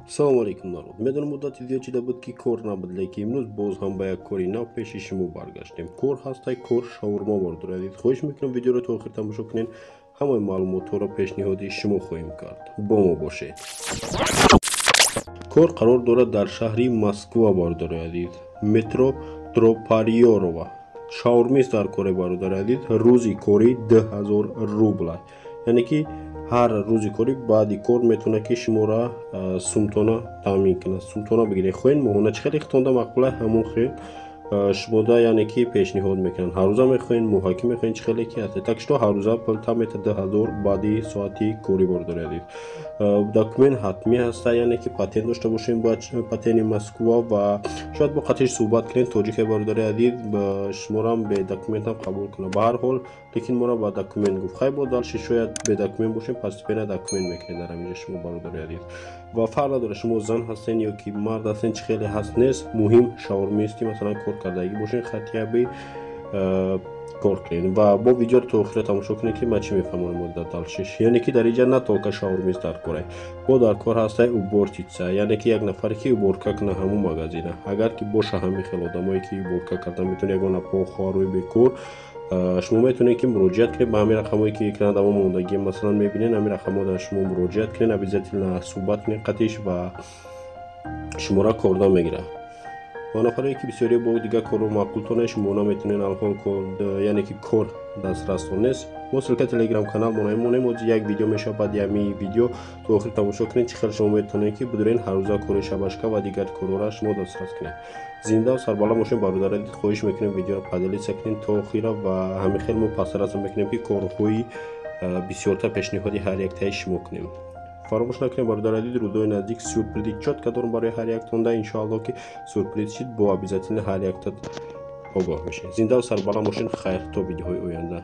Салому алейкум, народ. Медонам, муддати зиёд шида буд, ки кор набуд, лекин имрӯз боз ҳам ба як кори нав пеши шумо баргаштем. Кор ҳастай, кор шаурма. Бародари азиз, хоҳиш мекунам, видеоро то охир тамошо кунед. Ҳамаи маълумотҳоро пешниҳоди шумо хоҳем кард. Бо мо бошед. Кор қарор дорад дар шаҳри Москва, бародари азиз, метро Тропариёрова. Шаурмист дар коре, бародари азиз. Рӯзи корӣ 2000 рубла, яъне ки ҳар рӯзи корӣ баъди кор метавонад, ки шуморо сумтона таъмин кунад. Сумтона бигиред, хоҳед моҳона, чӣ хеле хитонда мақбула, ҳамон хел шумода, яъне ки пешниҳод мекунанд. Ҳаррӯза мехоҳед, моҳакӣ мехоҳед, чӣ хеле ки ҳаст. Так что ҳаррӯза пул тамета 2000 баъди соати корӣ, бародари азиз. Документ ҳатмӣ ҳаста, яъне ки патент дошта бошем бояд, патенти Москва. Ва шояд бо қатиш суҳбат кунед, тоҷике, бародари азиз, шуморам бе документам қабул кунад. Ба ҳар ҳол, лекин моро ба документ гуфт. Хай, бо дальше шояд бе документ бошем, постепенно документ мекунед дар ҳаминҷа шумо, бародари азиз. Ва фарқ надорад, шумо зан ҳастен ё ки мард ҳастен, чӣ хеле ҳаст нест, муҳим шаурмисти, масалан, кор кардагӣ бошен, хотя бы кор кунед. Ва бо видеоро то охира тамошо кунед, ки ман чӣ мефаҳмонам дар дальше. Яъне ки дар инҷа на только шаурмист дар кора, бо дар кор ҳастай уборщица, яъне ки як нафаре, ки уборка кунад ҳамун магазина. Агар ки боша ҳамин хел одамое, ки уборка карда метавонад, ягон апо, хоҳарои бекор, шумо метавонед, ки муроҷиат кунед ба ҳамин рақамҳое, ки экран давом мондагӣ, масалан, мебинед. Ҳамин рақамҳо дар шумо муроҷиат кунед, обязательно суҳбат кунед қатиш ва шуморо кордон мегирад. Ва нафаре, ки бисёре бо дигар корро маъқултон, шумо наметавонед, алҳол яъне ки кор дастрастон нест, мо ссылка телеграм канал монем. Ҳозир як видео мешавад. Баъди ҳамин видео то охир тамошо кунед, чӣ хел шумо метавонед, ки бидурен ҳаррӯза кори шабашка ва дигар корҳоро шумо дастрас кунед. Зинда сарбаланд бошед, бародари азиз. Хоҳиш мекунем, видеоро поделиться кунед то охира ва ҳамин хел мо постараться мекунем, ки корҳои бисёртар пешниҳоди ҳар яктаи шумо кунем. Фаромӯш накунед, бародари азиз, рӯзҳои наздик сюрпризи чётко дорам барои ҳар яктонда. Иншоалло, ки сюрприз шид, бо обязательно ҳар якта огоҳ мешавед. Зиндаву сарбаланд бошед. Хайр, то видеоҳои оянда.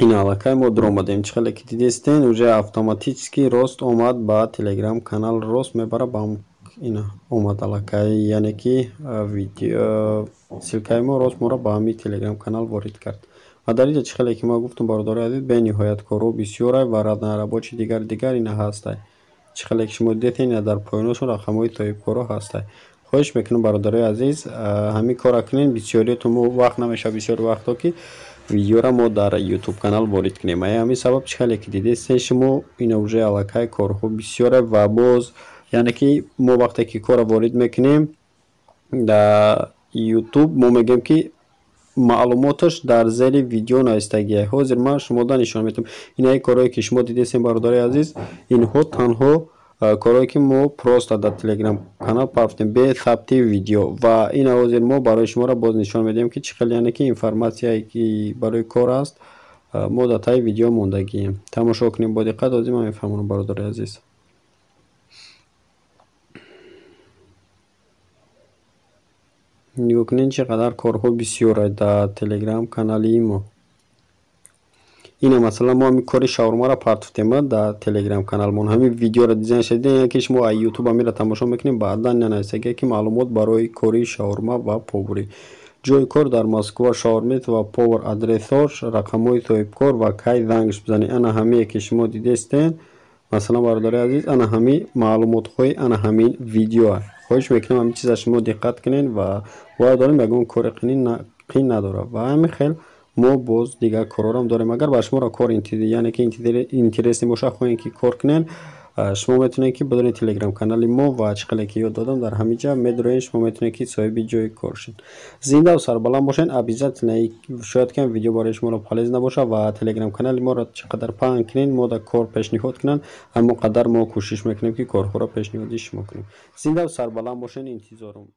Ин аллакай мо дуромадем. Чӣ хеле ки дидестен, уже автоматически рост омад ба телеграм канал, рост мебара ба ина омад аллакай, яъне ки видео ссылкаи мо рост моро ба ҳамин телеграм канал ворид кард. Ва дар инҷа, чӣ хеле ки ма гуфтам, бародари азиз, бениҳоят корҳо бисёрай ва разнорабочий, дигар дигар ина ҳастай. Чӣ хеле ки шумо дидетен, ина дар поёношон рақамҳои соҳибкорҳо ҳастай. Хоҳиш мекунам, бародарои азиз, ҳамин корро кунед. Бисёриятон мо вақт намешавад, бисёр вақтҳо, ки видеоро мо дар ютуб канал ворид кунем. Ай ҳамин сабаб, чӣ хеле ки дидестен шумо, ина уже аллакай корҳо бисёре. Ва боз, яъне ки мо вақте ки корро ворид мекунем дар ютуб, мо мегӯем, ки маълумоташ дар зери видео навистагия. Ҳозир ман шумода нишон медиҳам. Инаи корҳое, ки шумо дидестен, бародари азиз, инҳо танҳо корҳое, ки мо просто дар телеграм канал пафтем бе сабти видео. Ва ина ҳозир мо барои шуморо боз нишон медиҳем, ки чӣ хел, яъне ки информатсияе, ки барои кор аст, мо дар таи видео мондагием. Тамошо кунем бо диққат, ҳозир ман мефаҳмонам, бародари азиз. Нигоҳ кунед, чӣ қадар корҳо бисёрад дар телеграм канали мо. Ина, масалан, мо ҳамин кори шаурмаро партофтем дар телеграм каналмон. Ҳамин видеоро дизайн шудида, ки шумо аз ютуб ҳаминро тамошо мекунед, баъдан нанависагия, ки маълумот барои кори шаурма ва поварӣ, ҷои кор дар Москва, шаурмист ва повар, адресош, рақамҳои соҳибкор ва кай зангш бизанед. Ана ҳамие, ки шумо дидестен, масалан, бародари азиз, ана ҳамин маълумотҳои ана ҳамин видеоа. Хоҳиш мекунам, ҳамин чиза шумо диққат кунед. Ва бояд дорем, ягон кори қин надорад. Ва ҳамин хел мо боз дигар корҳоам дорем. Агар ба шуморо кор, яъне ки интересный бошад, хоҳем, ки кор кунед, шумо метавонед, ки бидоред телеграм канали мо. Ва чӣ хеле ки ёд додам, дар ҳамин ҷа медороед, шумо метавонед, ки соҳиби ҷои кор шед. Зиндаву сарбаланд бошед. Обязательно, шояд ки видео барои шуморо полезно бошад. Ва телеграм канали моро чӣ қадар паҳн кунед, мо да кор пешниҳод кунанд, ҳамон қадар мо кӯшиш мекунем, ки корҳоро пешниҳоди шумо кунем. Зиндаву сарбаланд бошед, интизорум.